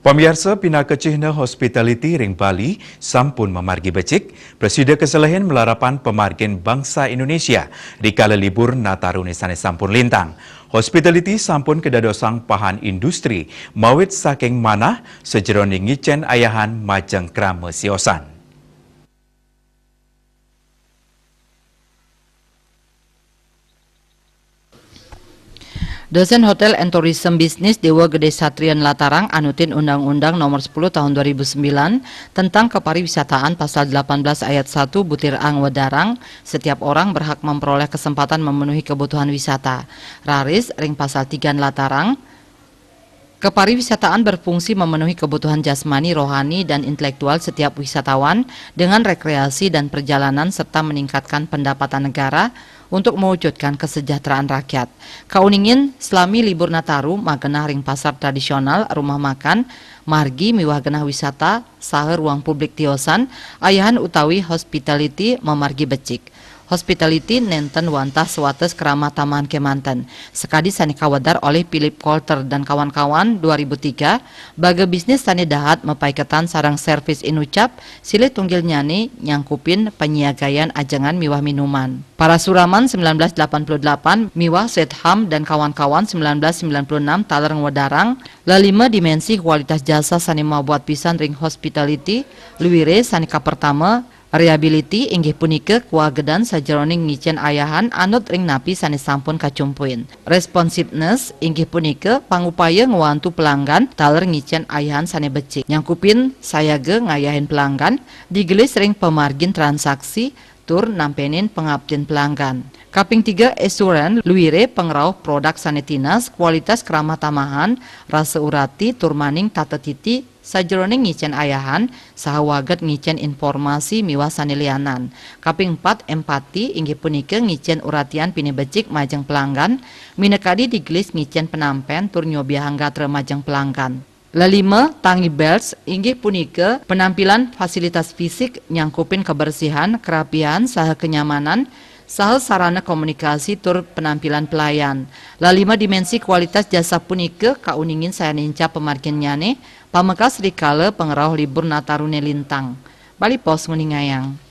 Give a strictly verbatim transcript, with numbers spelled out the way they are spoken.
Pamiarsa, pinaka cihna hospitaliti ring Bali sampun mamargi becik, prasida kaselehin malarapan pamargin bangsa Indonesia rikala libur Nataru sane sampun lintang. Hospitaliti sampun kadadosang pahan industri mawit saking manah sajeroning ngicen ayahan majeng krama siosan. Dosen Hotel and Tourism Business Dewa Gede Satria nlatarang anutin Undang-Undang Nomor sepuluh Tahun dua ribu sembilan tentang Kepariwisataan, Pasal delapan belas Ayat satu butir A ngwedarang, setiap orang berhak memperoleh kesempatan memenuhi kebutuhan wisata. Raris ring Pasal tiga nlatarang, kepariwisataan berfungsi memenuhi kebutuhan jasmani, rohani, dan intelektual setiap wisatawan dengan rekreasi dan perjalanan serta meningkatkan pendapatan negara untuk mewujudkan kesejahteraan rakyat. Kauningin, selami libur Nataru, magenah ring pasar tradisional, rumah makan, margi miwah genah wisata, saha ruang publik tiosan, ayahan utawi hospitality mamargi becik. Hospitality nenten wantah sewates krama tamahan kemanten. Sakadi sane kawedar olih Philip Coulter dan kawan-kawan dua ribu tiga, baga bisnis sane dahat mapaiketan sareng servis inucap, silih tunggilnyane nyangkupin panyiagayan ajengan miwah minuman. Parasuraman sembilan belas delapan puluh delapan miwah Setham dan kawan-kawan sembilan belas sembilan puluh enam taler ngwedarang, lelima dimensi kualitas jasa sane mabuat pisan ring hospitality, luire sane kapertama, reliability inggih punika kawagedan sajeroning ngicen ayahan anut ring napi sane sampun kacumpuin. Responsiveness inggih punika pangupaya ngwantu pelanggan taler ngicen ayahan sane becik. Nyangkupin sayaga ngayahin pelanggan, digelis ring pamargin transaksi, tur nampenin pangaptin pelanggan. Kaping tiga, assurance, luire pangrauh produk sane tinas, kualitas krama tamahan, rasa urati, tur maning tata titi, sajeroning ngicen ayahan, saha waget ngicen informasi miwah sane lianan. Kaping empat, empati, inggih punika ngicen uratian pinih becik majeng pelanggan, minakadi digelis ngicen penampen tur nyobiahang gatra majeng pelanggan. Lelima, tangi bells, inggih punika penampilan fasilitas fisik nyangkupin kebersihan, kerapihan, saha kenyamanan, saha sarana komunikasi tur penampilan pelayan. Lelima dimensi kualitas jasa punika kauningin sayan nincap pamarginnyane, pamekas rikala pangrauh libur Natarune lintang. Bali Post nguningayang.